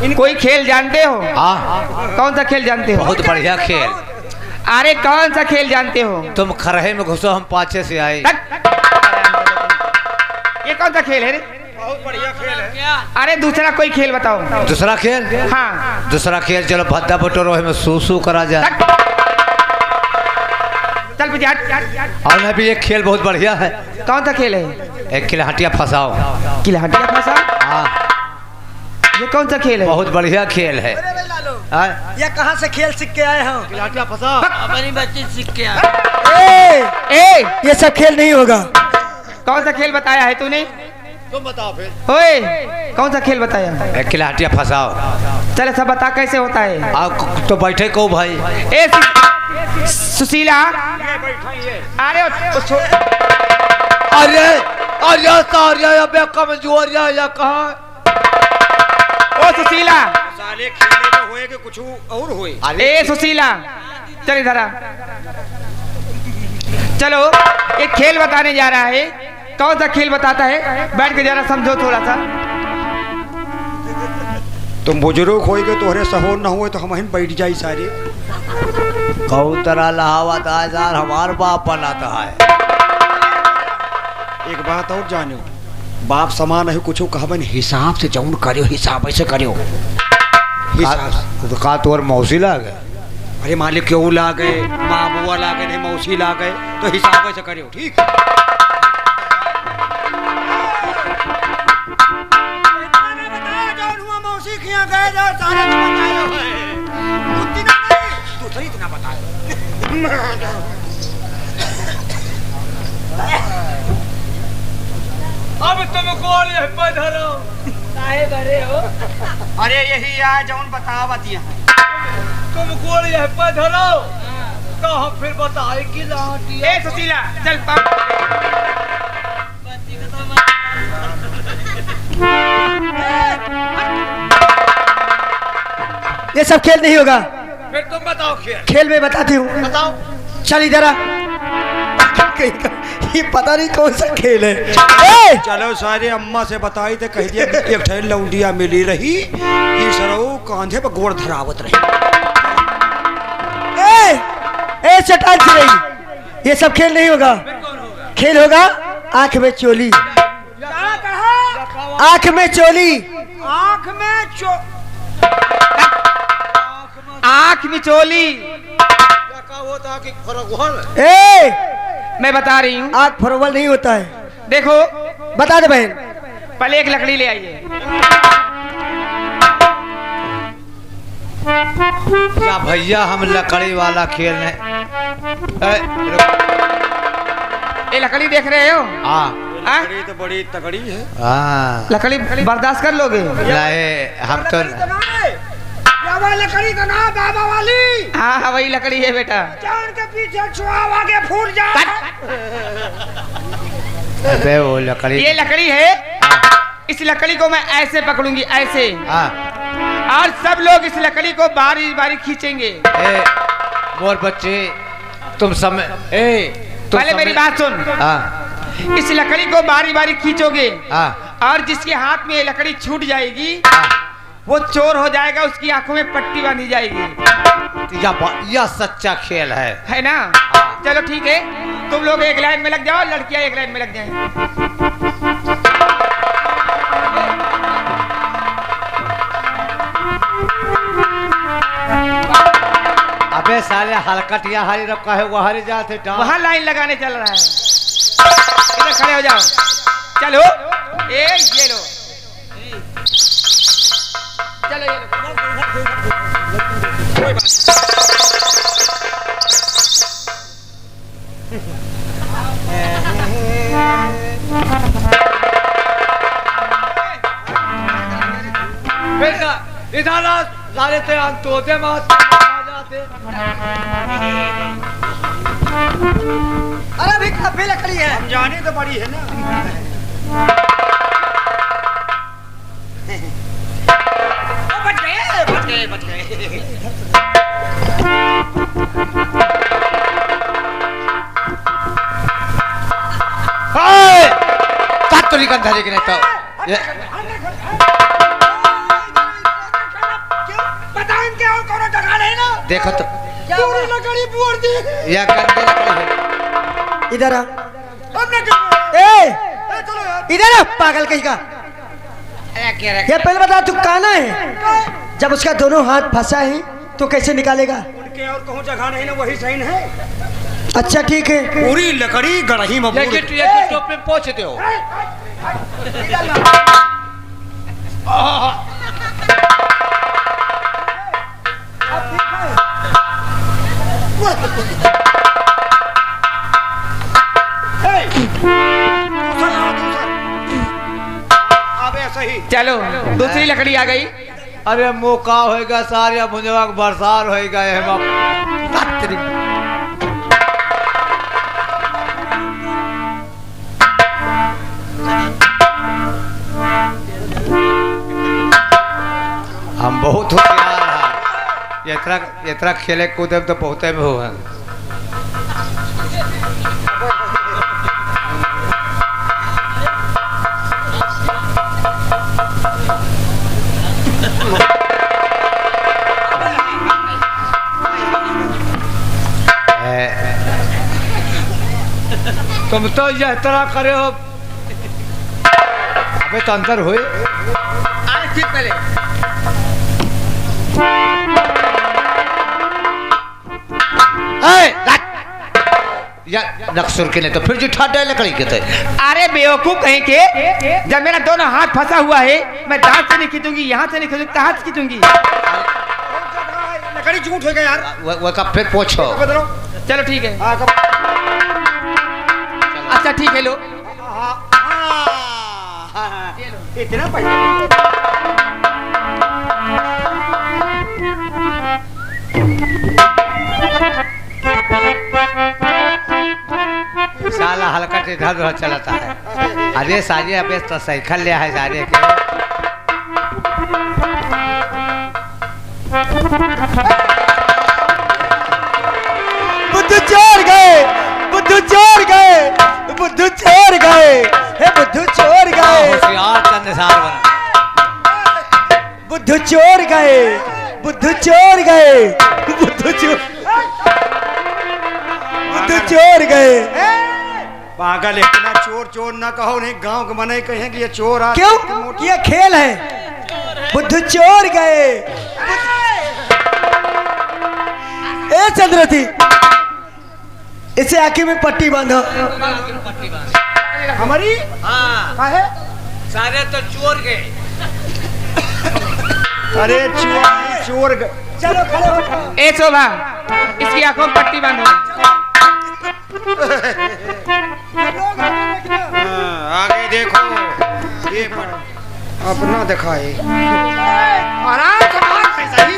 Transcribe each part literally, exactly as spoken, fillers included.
कोई खेल जानते हो? हाँ। कौन सा खेल जानते हो? बहुत बढ़िया खेल। अरे, कौन सा खेल जानते हो? तुम खरहे में घुसो, हम पाछे से आए। तक। ये कौन सा खेल है रे? बहुत बढ़िया खेल है। अरे, दूसरा कोई खेल बताओ। दूसरा खेल? हाँ। दूसरा खेल, चलो, भद्दा बटोरो, हमें सू सू करा जाए। तक। चल, पीछे हट। और ना भी एक खेल बहुत बढ़िया है। कौन सा खेल है? एक किलहटिया फंसाओ। किलहटिया फंसाओ? हाँ। ये कौन सा खेल है? बहुत बढ़िया खेल है। अरे भाई लालू, हाँ? ये कहाँ से खेल सीख के आए हो? किलहटिया फंसाओ। अपनी बच्ची सीख के आए। ए, ए! ये सब खेल नहीं होगा। कौन सा खेल बताया है तूने? तुम बताओ फिर। ओए, कौन सा खेल बताया? ए, किलहटिया फंसाओ। चल, सब बता, कैसे होता है? आ, क-, तो बैठे को भाई। ए, सु-, सुशीला। अरे, ओ, ओ, छो- अरे, अरे, सारे अबे कमजोर या, या कहाँ? ओ सुशीला। साले खेले तो होए कि कुछ और होए। अरे ए सुशीला, चल इधर आ। चलो, एक खेल बताने जा रहा है। कौन सा खेल बताता है? बैठ के जरा समझो थोड़ा सा। तुम बुजुर्ग होइगे, तोहरे सहोर न होए तो हमहिन बैठ जाई सारे। कौन तरह लहावत है यार, हमार बाप बनाता है। एक बात और जानो, बाप समान है, कुछ कहबन हिसाब से जौन करियो, हिसाब से करियो। हिसाब से। का, तो का तोर मौसी लागे? अरे मालिक, क्यों लागे? माँ बुआ लागे, नहीं मौसी लागे, तो हिसाब से करियो, ठीक? इतना ना बताओ, जौन हुआ मौसी खिया गए, जो सारे को बताए हो। उतना नहीं, दूसरी इतना बताए। अब तुम गोड़ यह पे धरो। काहे बरे हो? अरे यही आ जौन बतावत यहाँ। तुम गोड़ यह पे धरो, तो हम फिर बताए कि लाटी। ए सुशीला, चल पाँव। ये सब खेल नहीं होगा। फिर तुम बताओ खेल। खेल मैं बताती हूँ। बताओ। चल इधर आ। ये पता नहीं कौन सा खेल है। ए! चलो सारे अम्मा से बताई तो कह दिया कि एक ठे लौंडिया मिली रही, ई सरऊ कांधे पर गोड़ धरावत रही। ए! ए, शैतान से रही। ये सब खेल नहीं होगा। खेल होगा आंख में चोली। क्या कहा? आंख में चोली। आंख में चो- आंख में चोली। क्या होता है कि फरगोल? ए! मैं बता रही हूँ। आंख फरगोल नहीं होता है। देखो। बता दे बहन। पहले एक लकड़ी ले आइए। या भैया, हम लकड़ी वाला खेल रहे। ए, रुक। ये लकड़ी देख रहे हो? हाँ। हाँ? लकड़ी तो बड़ी तगड़ी है। हाँ। लकड़ी बर्दाश्त कर लोगे? नहीं, हम तो लकड़ी तो ना है। या वो लकड़ी तो ना, बाबा वाली। हाँ, हाँ, वही लकड़ी है बेटा। जान के पीछे छुआओ, आगे फूट जाए। अबे वो लकड़ी। ये लकड़ी है। हाँ। इस लकड़ी को मैं ऐसे पकड़ूंगी, ऐसे। हाँ। और सब लोग इस लकड़ी को बारी बारी खींचेंगे। ए, मोर बच्चे, तुम समय, ए, तुम पहले मेरी समय बात सुन। हाँ। इस लकड़ी को बारी बारी खींचोगे। हाँ। और जिसके हाथ में ये लकड़ी छूट जाएगी, हाँ। वो चोर हो जाएगा, उसकी आंखों में पट्टी बांधी जाएगी। या बा-, या सच्चा खेल है। है ना? हाँ। चलो ठीक है, तुम लोग एक लाइन में लग जाओ, लड़कियां एक लाइन में लग जाएं। अबे साले, हलकटिया हरी रखा है, वो हरी जात है, डाल। वहाँ लाइन लगाने चल रहा है, इधर खड़े हो जाओ। चलो, ए, ये लो। चलो, ये लो। बेटा, इधर आ, साले ते हम तोते मार आ जाते। अरे भी काफी लकड़ी है। हम जाने तो बड़ी है ना। ओ, बच गए, बच गए, बच गए। ओए! काट तो निकल धरे कि नहीं तो। ये देखो तो। पूरी लकड़ी फोड़ दी। या गंदी लकड़ी है। इधर आ। अब ना कर। ए! ए, चलो यार। इधर आ, पागल कहीं का। अरे, क्या रखे? ये पहले बता, तू काना है? जब उसका दोनों हाथ फंसा है, तो कैसे निकालेगा? उनके और कहूँ जगह नहीं ना, वही सही है। अच्छा, ठीक है। पूरी लकड़ी गड़ही में ये बूड़। ये टोप में पहुंचे हो। अबे सही। चलो, दूसरी लकड़ी आ गई। अरे मौका होएगा सारे भुंजवा के बरसार होएगा ये बाप। हम बहुत होशियार हैं। इतना, इतना खेले कूदे में तो बहुते में हो हैं। ए, तुम तो यह तरह करे हो। अबे तो अंदर होए। अरे ठीक पहले। ए, रख। या नक्सुर के नहीं तो फिर जी ठाट डाले लकड़ी के ते। अरे बेवकूफ कहीं के, जब मेरा दोनों हाथ फंसा हुआ है, मैं दांत से नहीं खींचूंगी, यहाँ से नहीं खींचूंगी, कहाँ से खींचूंगी? लकड़ी झूठ हो गया यार। वो, वो का फिर पूछो। बदलो। चलो ठीक है। हाँ, कब? अच्छा ठीक है, लो। हाँ, हाँ, हाँ, हाँ। इतना पैसा। साला हलकट इधर उधर चलता है। अरे सारे अबे तो साइकिल ले है सारे के। बुद्धू चोर गए, बुद्धू चोर गए, बुद्धू चोर गए, हे बुद्धू चोर गए। होशियार चंद सार बना। बुद्धू चोर गए, बुद्धू चोर गए, बुद्धू चोर, बुद्धू चोर गए। पागल, इतना चोर चोर ना कहो, नहीं गांव के मनई कहें कि ये चोर आ क्यों? ये खेल है। बुद्धू चोर गए। ए चंद्रती, इसे आँखी में पट्टी बांधो। हमारी? हाँ। काहे? सारे तो चोर गए। अरे चोर, चोर गए। चलो खड़े हो जाओ। ए शोभा, इसकी आंखों में पट्टी बांधो। हाँ, आगे देखो। ये पर अपना दिखाए। आराम से मार पैसा ही।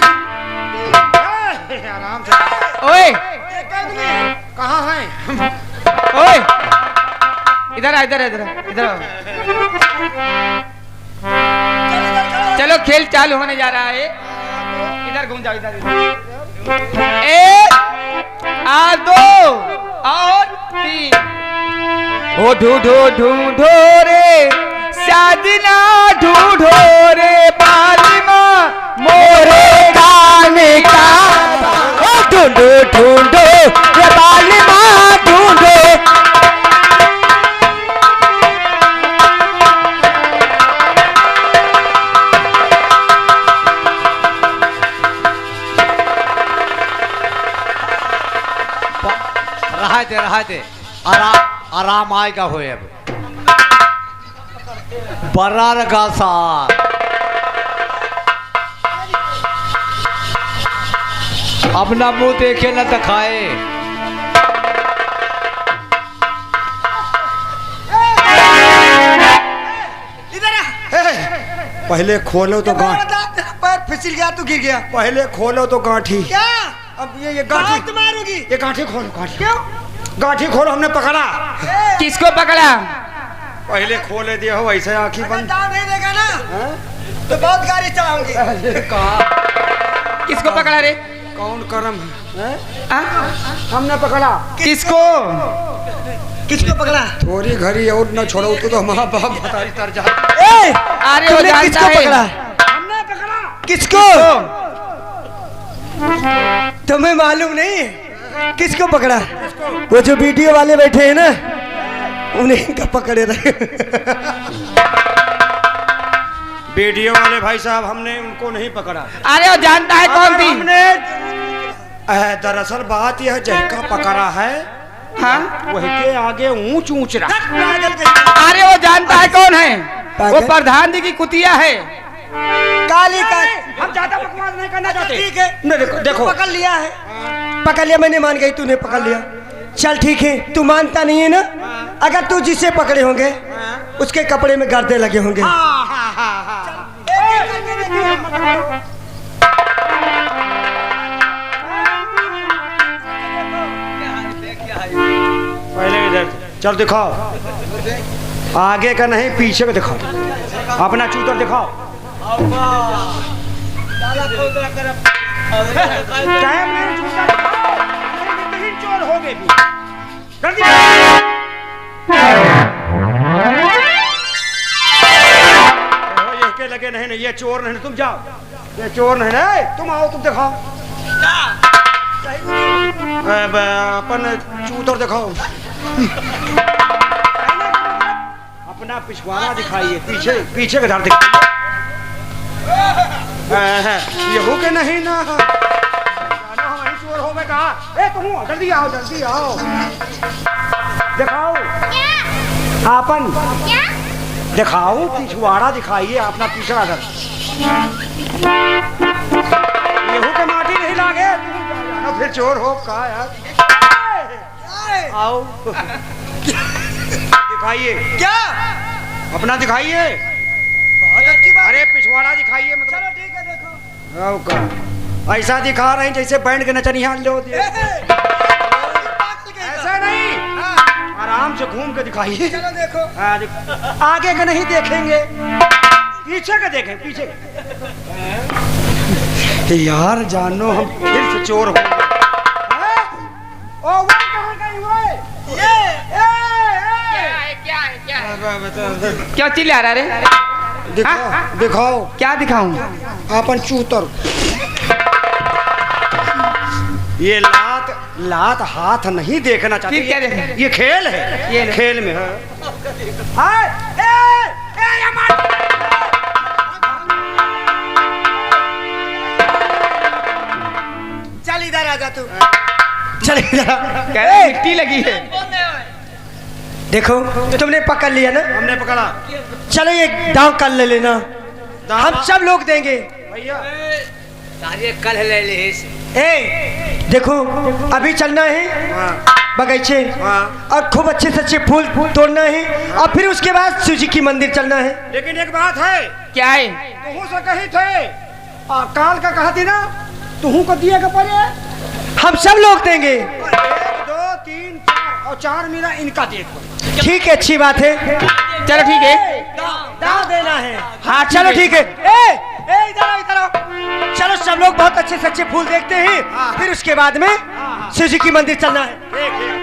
आराम से। ओए। कहाँ है? ओए। इधर आ, इधर आ, इधर आ, इधर आ। चलो, खेल चालू होने जा रहा है। इधर घूम जाओ, इधर, इधर। एक, आ, दो और तीन। ओ ढूंढो, ढूंढो रे साजना, ढूंढो रे बालिमा, मोरे कान का। ओ ढूंढो, ढूंढो रे बालिमा, ढूंढो। रहा दे, रहा दे। आराम, आराम आएगा होए अब। बरार का सार। अपना मुंह देखे न दिखाए। इधर आ। ए, पहले खोलो तो गांठ। पैर फिसल गया, तू गिर गया। पहले खोलो तो गांठी। क्या? अब ये, ये गांठी। बहुत मारोगी। ये गांठी खोलो, गांठी। क्यों? गांठी खोलो, हमने पकड़ा। किसको पकड़ा? पहले खोले दिया हो ऐसे आंखी अगर बंद। दाव नहीं देगा ना, हाँ? तो बहुत गाड़ी चलाऊंगी। अरे कहा? किसको पकड़ा रे? कौन करम है? हैं? आ? हमने पकड़ा। किसको? किसको पकड़ा? थोड़ी घड़ी और न छोड़ो तो, तो हमारा बाप भतारी तर जा। ए! अरे वो तुमने जानता किसको है। पकड़ा? हमने पकड़ा। किसको? किसको? तुम्हें मालूम नहीं किसको पकड़ा? वो जो वीडियो वाले बैठे हैं ना, उन्हें इनका पकड़े रहे। वीडियो वाले भाई साहब, हमने उनको नहीं पकड़ा। अरे, वो जानता है कौन थी? हमने, अ, दरअसल बात यह, जिनका पकड़ा है, हाँ? वही के आगे ऊंच ऊंच रहा। अरे, वो जानता है कौन है? वो प्रधान जी की कुतिया है। काली का। हम ज्यादा बकवास नहीं करना चाहते। ठीक है। नहीं, देखो, देखो। पकड़ लिया है। पकड़ लिया, मैंने मान गई, तूने पकड़ लिया। चल ठीक है, तू मानता नहीं है ना? अगर तू जिसे पकड़े होंगे, उसके कपड़े में गर्दे लगे होंगे। हाँ, हाँ, हाँ, हाँ। पहले इधर चल, दिखाओ। आगे का नहीं, पीछे का दिखाओ। अपना चूतर दिखाओ। टाइम नहीं, चूतर दिखाओ। नहीं, नहीं, चोर हो गए भी। जल्दी। ओहो, ये के लगे नहीं, नहीं, ये चोर नहीं, तुम जाओ। ये चोर नहीं, नहीं, तुम आओ, तुम दिखाओ। ए, ब-, अपन चूतर दिखाओ। अपना पिछवाड़ा दिखाइए, पीछे, पीछे का धार दिखाइए। ए, यहू के नहीं ना। जानो हम वहीं चोर हो गए कहा। ए, तुम जल्दी आओ, जल्दी आओ। दिखाओ। क्या? आपन। क्या? दिखाओ, पिछवाड़ा दिखाइए अपना पिछड़ा घर। यहू के माटी नहीं लागे, तुम जानो फिर चोर हो का यार। आओ। दिखाइए। क्या? अपना दिखाइए। बहुत अच्छी बात। अरे, पिछवाड़ा दिखाइए, मतलब। चलो, ठीक है, देखो। आओ का। ऐसा दिखा रहे हैं जैसे बैंड के नचनिया लो दिए। ए, ए, पागल कहीं का। ऐसा नहीं। हाँ। आराम से घूम के दिखाइए। चलो, देखो। हाँ, देख-, आगे का नहीं देखेंगे, पीछे का देखें, पीछे का। यार, जानो हम फिर से चोर हो गए। हाँ? ओ, वो कहाँ गई वो? ये, ए, ए। क्या है, क्या है, क्या है? बता, बता, बता। क्या चिल्ला रहा रे? दिखाओ, हाँ? दिखाओ। क्या दिखाऊं? आपन चूतर। ये लात, लात हाथ नहीं देखना चाहते। फिर क्या देखें? ये खेल है। ये ले। खेल में, हाँ। हाय, ए, ए, ये मार। चल इधर आ जा तू। चल इधर आ। कह रहे ए! मिट्टी लगी है। देखो, तुमने पकड़ लिया ना? हमने पकड़ा। चलो ये दांव कल ले लेना। दांव? हम सब लोग देंगे। भैया। सारे कल ले ले इसे। ए, देखो, अभी चलना है हाँ। बगीचे हाँ। और खूब अच्छे से अच्छे फूल तोड़ना है और फिर उसके बाद शिव जी की मंदिर चलना है। लेकिन एक बात है। क्या है? तुहू से कही थे, आ, काल का कहा थी ना, तुहू को दिए के पड़े। हम सब लोग देंगे। एक, दो, तीन, चार, और चार मेरा इनका दे दो। ठीक है, अच्छी बात है। चलो, ठीक है। दांव, दांव देना है। हाँ, चलो, ठीक है। ए, ए, इधर आओ, इधर आओ। चलो, सब लोग बहुत अच्छे से अच्छे फूल देखते हैं, हाँ। फिर उसके बाद में हाँ, हाँ। शिव जी की मंदिर चलना है। ठीक, ठीक।